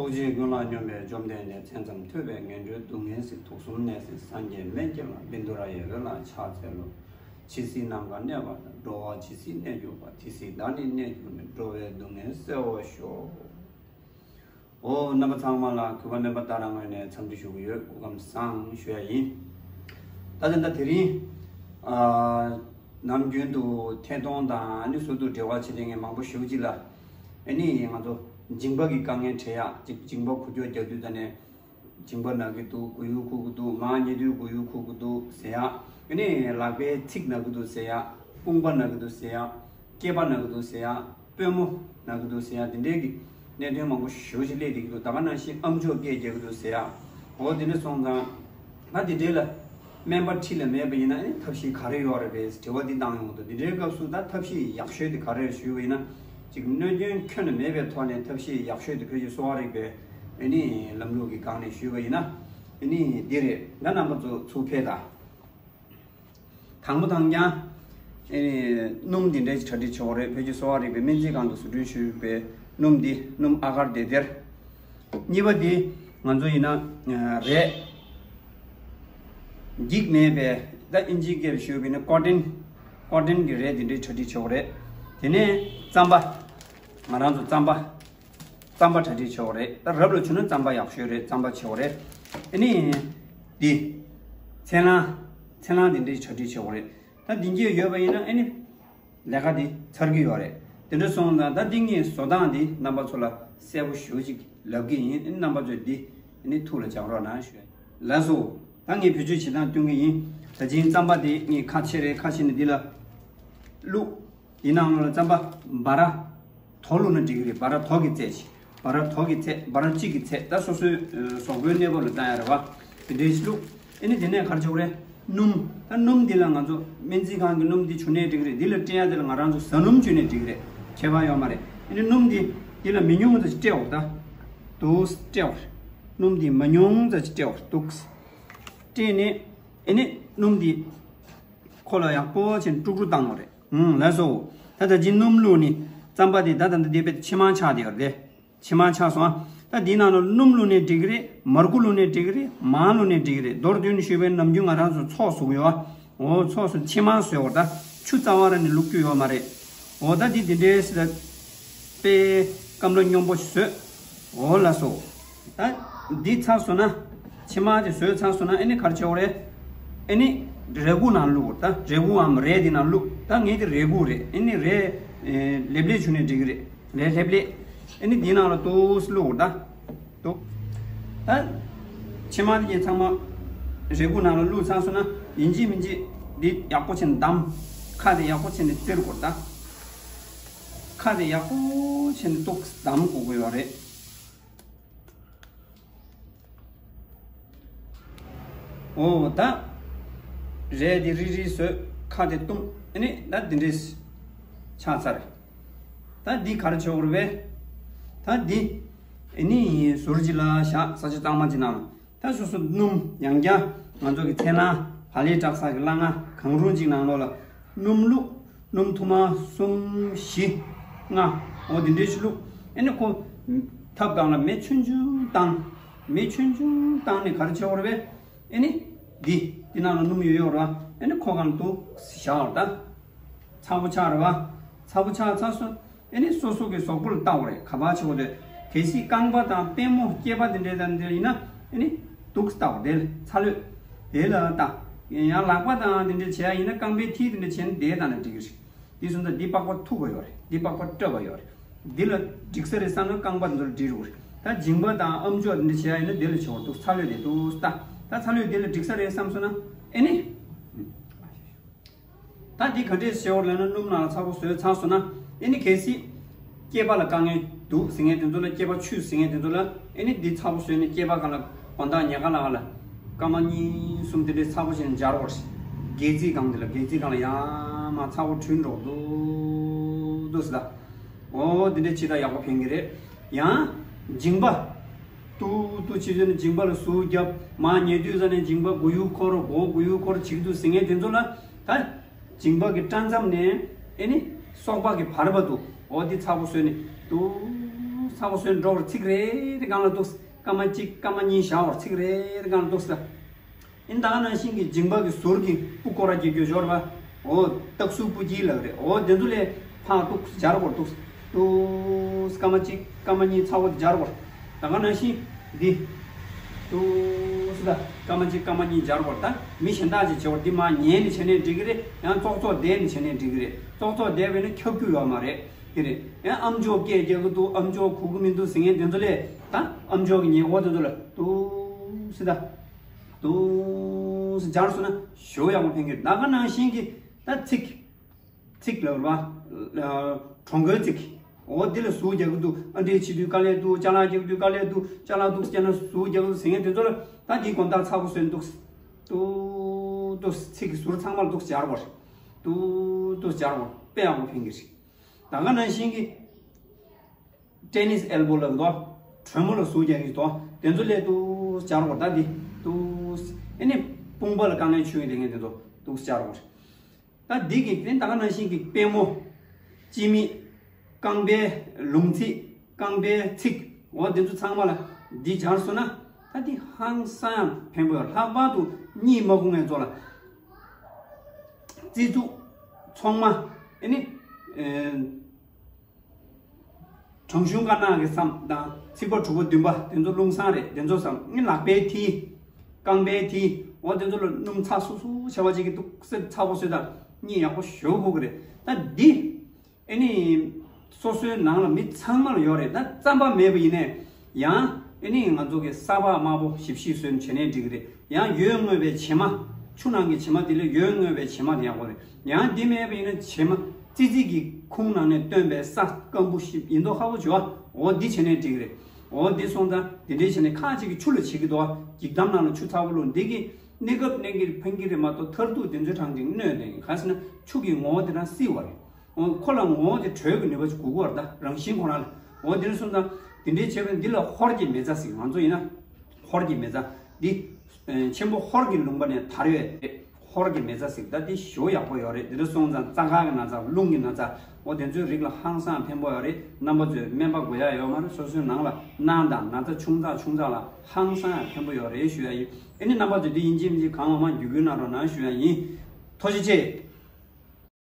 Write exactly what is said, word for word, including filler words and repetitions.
ཐུགས་རྗེ་ཀུན་ལ་སྙོམས་པའི་བཅོམ་ལྡན་འདས། མཚན་ཙམ་ཐོས་པས་ངན་འགྲོའི་སྡུག་བསྔལ་སེལ། དུག་གསུམ་ནད་སེལ་སངས་རྒྱས་སྨན་གྱི་བླ། བཻ་ཌཱུརྱ་ཡི་འོད་ལ་ཕྱག་འཚལ་ལོ། ཇི་སྲིད་ནམ་མཁའ་གནས་པ་དང་། འགྲོ་བ་ཇི་སྲིད་གནས་གྱུར་པ། དེ་སྲིད་བདག་ནི་གནས་གྱུར་ནས། འགྲོ་བའི་སྡུག་བསྔལ་སེལ་བར་ཤོག། འོ། རྣམ་པ་ཚང་མ་ལ་གུས་པ་སྨན་པ་ཏཱ་ར་ངོས་ནས་འཚམས་འདྲི་ཞུ་གི་ཡོད། སྐུ་ཁམས་བཟང་ཞུ་ཡ་ཡིན། ད་ད་ལྟ་དེ་རིང་ཨ་ནམ་རྒྱུན་དུ་ཐད་གཏོང་དང་ཨ་ནི་ཟུར་དུ་འབྲེལ་བ་བྱེད་མཁན་མང་པོ་ཞེ་པོ་ཅིག་ལ། ཨ་ནི་ང་ཚོ་མཇིང་པ་གི་དཀའ་ངལ་འཕྲད་ཡ་ཅིག། མཇིང་པ་འགུལ་སྐྱོད་རྒྱག་དུས་ད་ནས་མཇིང་པ་ན་གི་འདུག། མགོ་ཡུ་འཁོར་གི་འདུག། ངག་ཉལ་དུས་མགོ་ཡུ་འཁོར་གི་འདུག་ཟེར་ཡ། ཨ་ནི་ལག་པའི་ཚིགས་ན་གི་འདུག་ཟེར་ཡ། དཔུང་པ་ན་གི་འདུག་ཟེར་ཡ། སྐེད་པ་ན་གི་འདུག་ཟེར་ཡ། པུས་མོ་ན་གི་འདུག་ཟེར་ཡ། དེ་འདྲའི་གི་གནད་དོན་མང་པོ་ཞེ་པོ་ཞིག་སླེབས་བསྡད་ཀྱི་འདུག། ད་ག་ནང་བཞིན་ཨམ་ཅོག་སྐད་རྒྱག་གི་འདུག་ཟེར་ཡ། འོ་དེ་འདྲ་སོང་ཙང་ང་དེ་འདྲའི་ལ་སྨན་པ་འཁྲིས་ལ་མེད་པ་ཡིན་ན་ཨ་ནི་ཐབས་ཤེས་ག་རེ་ཡོད་རེད་པས་དྲི་བ་འདི་བཏང་ཡོང་གི་འདུག། དེ་འདྲའི་སྐབས་སུ་ད་ཐབས་ཤེས་ཡག་ཤོས་དེ་ག་རེ་རེད་ཞུས་པ་ཡིན་ན། ཅིག་གནོད་སྐྱོན་ཁྱོན་ནས་མེད་པའི་ཐོག་ནས་ཐབས་ཤེས་ཡག་ཤོས་དེ་བོད་ཀྱི་གསོ་བ་རིག་པའི་ཨ་ནི་ལམ་ལུགས་ཀྱི་སྒང་ནས་ཞུས་པ་ཡིན་ན་ཨ་ནི་འདི་རེད། ད་རྣམ་པ་ཚོ་ཚུར་ཕེབས་དང་། དང་པོ་དང་རྐྱང་། ཨེ། སྣུམ་འདི་འདྲའི་གྲ་སྒྲིག་བྱེད་དགོས་རེད། བོད་ཀྱི་གསོ་བ་རིག་པའི་སྨན་རྩིས་ཁང་དུ་བཟོ་སྐྲུན་ཞུས་པའི་སྣུམ་འདི་སྣུམ་ཨ་གར་དེ་དེར། གཉིས་པ་འདི་ང་ཚོ་ཡིན་ན་རས། འགྱིག་མེད་པའི་ད་ཨིན་ཇིའི་སྐད་ཞུས་པ་ཡིན་ན་ཀོ་ཊན། ཀོ་ཊན་གྱི་རས་འདི་འདྲའི་གྲ་སྒྲིག་བྱེད་དགོས་རེད། དེ་ནས་རྩམ་པ། ང་རང་ཚོ་རྩམ་པ། རྩམ་པ་གྲ་སྒྲིག་བྱེད་དགོས་རེད། ད་རབ་ལ་བྱུང་ན་རྩམ་པ་ཡག་ཤོས་རེད། རྩམ་པ་བྱེད་དགོས་རེད། ཨ་ནི། འདི། ཚལ་སླང་། ཚལ་སླང་འདི་འདྲའི་གྲ་སྒྲིག་བྱེད་དགོས་རེད། ད་འདི་འགྱེད་ཡོད་པ་ཡིན་ན་ཨ་ནི། ལས་ཀ་འདི་ཚར་གྱི་ཡོད་རེད། དེ་འདྲ་སོང་ཙང་ད་འདི་ངས་བཟོ་སྟངས་འདི་རྣམ་པ་ཚོ་ལ་གསལ་པོ་ཞེ་པོ་ཅིག་ལབ་ཀྱི་ཡིན། ཨ་ནི་རྣམ་པ་ཚོས་འདི་ཨ་ནི་ཐུགས་ལ་འཇགས་རོགས་གནང་ཞུ། ལགས་སོ། ད་ངས་བེད་སྤྱོད་བྱེད་སྟངས་སྟོན་གྱི་ཡིན། ད་ཅིང་རྩམ་པ་འདི་ངས་ཁ་ཕྱེ་རེད། ཁ་ཕྱེ་ནས་འདི་ལ་བླུགས། དེའི་ནང་ལ་རྩམ་པ་འབའ་ར་དོ་བླུགས་ན་འགྲིག་གི་རེད། འབའ་ར་དོ་གི་ཚད་ཅིག། འབའ་ར་དོ་གི་ཚད། འབའ་ར་གཅིག་གི་ཚད། ད་སོ་སོའི་ཨ་གཟུགས་པོའི་གནས་བབ་ལ་བལྟ་ཡ་རེད་བ། དེ་འདྲའི་ཞིག་བླུགས། ཨ་ནི་དེ་ནས་ག་རེ་བྱེད་དགོས་རེད། སྣུམ། ད་སྣུམ་འདི་ལ་ང་ཚོ་སྨན་རྩིས་ཁང་གི་སྣུམ་འདི་བྱུག་ནའི་འགྲིག་གི་རེད། འདི་ལ་སྤྲད་ཡ་དེ་ལ་ང་རང་ཚོ་བཟའ་སྣུམ་བྱུག་ནའི་འགྲིག་གི་རེད། ཁྱད་པར་ཡོད་མ་རེད། ཨ་ནི་སྣུམ་འདི་འདི་ལ་མི་ཉུང་ཙམ་ཞིག་སྤྲད་འོ། ད་འདུག་སེ་སྤྲད་འོ། སྣུམ་འདི་མི་ཉུང་ཙམ་ཞིག་སྤྲད་འོ། འདུག་སེ་སྤྲད་ནས་ཨ་ནི་སྣུམ་འདི་ཁོ་ལ་ཡག་པོ་བྱས་ནས་དཀྲུག་དཀྲུག་བཏང་དགོས་རེད། ཨུམ། ལགས་སོ། ད་ད་ཅིང་སྣུམ་བླུགས་ནས་རྩམ་པ་དེ་ད་ད་ད་དེ་བས་ཕྱེ་མར་ཆགས་བསྡད་ཡོད་རེད། ཕྱེ་མར་ཆགས་སོང་ཨ། ད་དེའི་ནང་ལ་སྣུམ་བླུགས་ནའི་འགྲིག་གི་རེད། མར་ཁུ་བླུགས་ནའི་འགྲིག་གི་རེད། མར་བླུགས་ནའི་འགྲིག་གི་རེད། མདོར་བསྡུས་ནས་ཞུས་པའི་ནམ་རྒྱུན་ང་རང་ཚོ་ཚོགས་བཟོ་གི་ཡོད་ཨ། འོ་ཚོགས་སུ་ཕྱེ་མར་བཟོས་བར་ད་ཆུ་རྩ་བ་ར་ནས་བླུགས་རྒྱུ་ཡོད་མ་རེད། འོ་ད་འདི་འདི་འདྲའི་སི་ད་དཔེ་སྐམ་ལོ་སྙོམས་པོ་ཞིག་བཟོས། འོ་ལགས་སོ། ད་འདི་ཚར་སོང་ན། ཕྱེ་མར་དེ་བཟོས་ཚར་སོང་ན་ཨ་ནི་ག་རེ་བྱེད་དགོས་རེད། ཨ་ནི་རས་ཁུག་ནང་བླུགས། ད་རས་ཁུག་འམ་རས་དེ་ནང་བླུགས། ད་ངས་དེ་རས་ཁུག་རེད། ཨ་ནི་རས་ལེབ་ལེབ་བྱུག་ནའི་འགྲིག་གི་རེད། རས་ལེབ་ལེབ། ཨ་ནི་དེའི་ནང་ལ་འདུག་སེ་བླུགས་ད། འདུག། ད་ཕྱེ་མར་དེ་ཚང་མ་རས་ཁུག་ནང་ལ་བླུགས་ཚར་སོང་ན་ཡིན་གཅིག་མིན་གཅིག་འདི་ཡག་པོ་བྱས་ནས་བསྡམས། ཁ་དེ་ཡག་པོ་བྱས་ནས་བཙིར་དགོས་ད། ཁ་དེ་ཡག་པོ་བྱས་ནས་འདུག་སེ་བསྡམས་དགོས་ཀྱི་ཡོད་རེད། འོ་ད། རས་དེ་རིལ་རིལ་བཟོས། ཁ་དེ་བཏུམས། ཨ་ནི་ད་འདི་འདྲས་ཆགས་ཚར། ད་འདི་ག་རེ་བྱེད་དགོས་རེད་པས། ད་འདི་ཨ་ནི་ཟུར་གཅིག་ལ་བཞག། ས་ཆ་གཙང་མ་གཅིག་ནང་ལ། ད་སོ་སོ་སྣུམ་ཡང་བསྐྱར་ང་ཚོ་གི་ཚལ་སླང་བག་ལེབ་བཀྲག་ས་གི་སླ་ང་གང་རུང་གཅིག་ནང་ལོགས་ལ་སྣུམ་བླུགས། སྣུམ་ཐུར་མ་གསུམ་བཞི་ལྔ་འོ་དེ་འདྲའི་ཞིག་བླུགས། ཨ་ནི་ཁོ་ཐབ་སྒང་ལ་མེ་ཆུང་ཆུང་བཏང་། མེ་ཆུང་ཆུང་བཏང་ནས་ག་རེ་བྱེད་དགོས་རེད་པས། ཨ་ནི་འདི་འདི་ནང་ལ་སྣུམ་ཡོད་ཡོད་རེད་བ། ཨ་ནི་ཁོ་སྒང་ལ་འདུག་སེ་བཞག་རོགས་ད། ཚ་པོ་ཆགས་རེད་བ། ཚ་པོ་ཆགས་ཚར་སོང་། ཨ་ནི་སོ་སོ་གི་གཟུགས་པོ་ལ་བལྟ་དགོས་རེད། ག་པར་བྱེད་དགོས་འདོད། གལ་སྲིད་རྐང་པ་དང་པུས་མོ་སྐེད་པ་དེ་འདྲའི་དང་འདྲ་ཡིན་ན་ཨ་ནི་འདུག་སེ་བལྟ་དགོས། དེ་ལ་ཚ་གློད་དེ་ལ་བལྟ། ཡང་ལག་པ་དང་དེ་འདྲ་བྱེད་ཡ་ཡིན་ན་རྐང་པའི་མཐིལ་དེ་འདྲ་བྱས་ནས་དེ་བལྟ་ན་འགྲིག་གི་རེད། དེ་སོང་ཙང་འདི་པགས་པ་མཐུག་པ་ཡོད་རེད། འདི་པགས་པ་སྐྲ་བ་ཡོད་རེད། འདི་ལ་འགྲིག་ས་རེད་བསམ་ན་རྐང་པ་འདི་ཚོ་ལ་འགྲིག་རུང་རེད། ད་མཇིང་པ་དང་ཨམ་ཅོག་འདི་འདྲ་བྱེད་ཡ་ཡིན་ན་འདི་ལ་བྱེད་དགོས་འདུག། ཚ་གློད་དེ་འདུག་སེ་ལྟ། ད་ཚ་གློད་འདི་ལ་འགྲིག་ས་རེད་བསམ་སོང་ན་ཨེ་ནི། ད་འདི་ག་འདྲས་བྱེད་དགོས་ལབ་ན་སྣུམ་ནང་ལ་ཚ་པོ་བཟོས་ཚར་སོང་ན་ཨེ་ནི་གལ་སྲིད་སྐེད་པ་ལ་དཀའ་ངལ་འདུག་ཟེར་མཁན་དེ་ཚོ་ལ། སྐེད་པ་འཁྲུད་ཟེར་མཁན་དེ་ཚོ་ལ་ཨེ་ནི་འདི་ཚ་པོ་བཟོས་ནས་སྐེད་པ་སྒང་ལ་དགོང་དག་ཉལ་ཁ་ལ་ལ་སྐར་མ་གཉིས་གསུམ་དེ་འདྲས་ཚ་པོ་བྱས་ནས་སྦྱར་དགོས་རེད། སྒལ་ཚིགས་སྒང་དེ་ལ། སྒལ་ཚིགས་སྒང་ལ་ཡར་མར་ཚ་པོ་འཁྲུད་འགྲོ་འདུག་འདུག་ཟེར་ད། འོ་འདི་འདྲས་བྱེད་ད་ཡག་པོ་ཕན་གི་རེད། ཡང་མཇིང་པ། ཏུ་ཏུ་བྱེད་དུས་ནི་མཇིང་པ་ལ་ཟུག་བརྒྱབ། མར་ཉལ་དུས་ཙ་ནས་མཇིང་པ་མགོ་ཡུ་འཁོར། མགོ་མགོ་ཡུ་འཁོར་བྱེད་དུས་ཟེར་མཁན་དེ་ཚོ་ལ་ད་མཇིང་པ་གི་སྐྲ་མཚམས་ནས་ཨེ་ནི་སོག་པ་གི་བར་བར་དུ་འོ་འདི་ཚ་པོ་བཟོས་ནས་ཏུ་ ཚ་པོ་སོན་འགྲོ་བར་ཚིག་རེ་རེ་སྒང་ལ་འདུག་སྐར་མ་གཅིག་སྐར་མ་གཉིས་བཞག་བར་ཚིག་རེ་རེ་སྒང་ལ་འདུག་ས། ཨིན་ད་ག་ནང་བཞིན་གྱི་མཇིང་པ་གི་ཟུར་གྱི་སྤུ་སྐོར་ར་རྒྱག་རྒྱུ་འབྱོར་བ། འོ། སྟག་གཟུགས་སྤུ་སྐྱིད་ལགས་རེད། འོ་དེ་ཚོ་ལས་ཕར་འདུག་སྦྱར་བར་འདུག་འདུག་སྐར་མ་གཅིག་སྐར་མ་གཉིས་ཚ་པོ་དེ་སྦྱར་བར། ད་ག་ནང་བཞིན་འདི། འདུག་སི་ད་སྐར་མ་གཅིག་སྐར་མ་གཉིས་སྦྱར་བར། ད་མི་གཞན་དག་ཅིག་བྱེད་བར་འདི་མར་ཉལ་ནས་བྱས་ནས་འགྲིག་གི་རེད། ཡང་ཙོག་ཙོག་བསྡད་ནས་བྱས་ནས་འགྲིག་གི་རེད། ཙོག་ཙོག་བསྡད་པས་ན་ཁྱབ་རྒྱུ་ཡོད་མ་རེད། དེ་རེད། ཡང་ཨམ་ཅོག་སྐད་རྒྱག་གི་འདུག་ཨམ་ཅོག་གོ་གི་མི་འདུག་ཟེར་མཁན་དེ་ཚོ་ལས་ད་ཨམ་ཅོག་གི་ཉེ་འཁོར་དེ་ཚོ་ལ་འདུག་སི་ད། འདུག་སི་སྦྱར་སོང་ན་ཞེ་པོ་ཡག་པོ་ཕན་གི་རེད། ད་ག་ནང་བཞིན་གྱི་ད་ཚིག་ཚིག་ལབ་ར། གྲོང་ཁོལ་ཚིག་འོ་འདི་ལ་ཟུག་རྒྱག་གི་འདུག་ཨ་འདྲས་བྱེད་དུས་དཀའ་ལས་འདུག་ཅ་ལག་རྒྱག་དུས་དཀའ་ལས་འདུག་ཅ་ལག་འདུག་སྐྱེ་ན་ཟུག་རྒྱག་གི་འདུག་ཟེར་མཁན་དེ་ཚོ་ལ་ད་འདིའི་དགོང་དག་ཚ་པོ་སོན་འདུག་འདུག་འདུག་ཚིག་གི་ཟུར་ཚང་མར་འདུག་སྦྱར་བར། འདུག་འདུག་སྦྱར་བར་དཔེ་ཡག་པོ་ཕན་གི་རེད། ད་ག་ནང་བཞིན་གྱི་ཏེ་ནིས་ཨེལ་བོ་ལབ་འདུག་གྲོས་མོལ་ལ་ཟུག་རྒྱག་གི་འདུག་དེ་ཚོ་ལས་འདུག་སྦྱར་བར། ད་འདི་འདུག་ཨེ་ནི་དཔུང་པ་ལ་དཀའ་ངལ་བྱུང་ཡོད་དེ་ངས་དེ་ཚོ་འདུག་སྦྱར་བར། ད་འདི་གི་དེ་ད་ག་ནང་བཞིན་གྱི་པད་མོ། སྤྱི་མིག་རྐང་པའི་ལུང་ཚིག་རྐང་པའི་ཚིག་འོ་དེ་ཚོ་ཚང་མ་ལ་འདི་སྦྱར་སོང་ན་ད་འདི་ཧང་སང་ཡང་ཕན་པོ་ཡོད། ལྷག་པར་དུ་གཉིད་མ་ཁུག་མཁན་ཚོ་ལ། རྩི་ཚུགས། ཚོང་མ། ཨེ་ནི། ཨེ། བྲང་གཞུང་དཀར་ནག་གི་སྲམ་དང་ཚིགས་པ་དྲུག་པ་བདུན་པ་དེ་ཚོ་རླུང་སྲང་རེད། དེ་ཚོ་སྲམ་ནི་ལག་པའི་མཐིལ། རྐང་པའི་མཐིལ། འོ་དེ་ཚོ་ལ་སྣུམ་ཚ་སུ་སུ་བྱ་བ་ཅིག་གི་འདུག་སེ་ཚ་པོ་སོད་དང་གཉིད་ཡག་པོ་ཞེ་པོ་ཁུག་གི་རེད། ད་འདི་ཨེ་ནི་སོ་སོའི་ནང་ལ་མི་ཚང་མ་ལ་ཡོད་རེད། ད་རྩམ་པ་མེད་པ་ཡིན་ནའི་ཡང་ཨེ་ནི་ང་ཚོ་གི་ས་ཕག་དམར་པོ་ཞིབ་ཞིབ་སོན་བྱས་ནའི་འགྲིག་གི་རེད། ཡང་ཡོས་བརྔོས་པའི་བྱེ་མ། ཆུ་ནང་གི་བྱེ་མ་དེ་ལས་ཡོས་བརྔོས་པའི་བྱེ་མ་དེ་ཡག་པོ་རེད། ཡང་འདི་མེད་པ་ཡིན་ན་བྱེ་མ་ཙི་ཙི་གི་ཁུང་ནང་ནས་བཏོན་པའི་ས་སྐམ་པོ་ཞིག་ཡིན་མདོག་ཁ་པོ་བྱེད་པ། འོ་འདི་བྱས་ནའི་འགྲིག་གི་རེད། འོ་འདི་སོང་ཙང་འདི་འདྲའི་བྱས་ནས་ཁག་ཅིག་གིས་ཆུ་ལ་བྱེད་ཀྱི་འདུག་འགྱིག་དམ་ནང་ལ་ཆུ་ཚ་པོ་བླུགས། འདི་གི་གནས་སྐབས་གནས་ཀྱི་ཕན་གྱི་རེད་མ་གཏོགས་མཐར་ཐུག་དེ་ཚོའི་གྲངས་ཅིག་གནོད་དེ་ག་ཟེར་ན་ཆུ་གི་ངོ་བོ་དེ་རང་བསིལ་བ་རེད། འོ་ཁོ་ལ་ངོ་བོ་དེ་དྲོད་ཀྱི་ནུས་པ་ཅིག་དགོས་ཀྱི་རེད། ད་རང་བཞིན་ཁོ་རང་ལ། འོ་འདི་འདྲ་སོང་ཙང་འདི་འདྲའི་བྱས་པ་འདི་ལ་ཧོར་གྱི་མེ་བཙའ་ཟེར། ང་ཚོ་ཡིན་ན་ཧོར་གྱི་མེ་བཙའ་འདི། ཆེན་པོ་ཧོར་གྱི་ལུང་པ་ནས་དར་ཡོད་རེད། ཧོར་གྱི་མེ་བཙའ་ཟེར། ད་འདི་ཞེ་པོ་ཡག་པོ་ཡོད་རེད། འདི་འདྲ་སོང་ཙང་རྩ་ཁ་གི་ན་ཚ། རླུང་གི་ན་ཚ། འོ་དེ་ཚོའི་རིགས་ལ་ཧང་སང་ཕན་པོ་ཡོད་རེད། རྣམ་པ་ཚོས་སྨན་པ་དགོས་ཡ་ཡོད་མ་རེད། སོ་སོའི་ནང་ལ་གནང་དང་། ན་ཚ་ཆུང་ཙག་ཆུང་ཙག་ལ་ཧང་སང་ཡ་ཕན་པོ་ཡོད་རེད་ཞུ་ཡ་ཡིན། ཨེ་ནི་རྣམ་པ་ཚོས་འདི་ཡིན་གཅིག་མིན་གཅིག་གང་མང་མང་བརྒྱུད་སྐུལ་གནང་རོགས་གནང་ཞུ་ཡ་ཡིན། ཐུགས་རྗེ་ཆེ།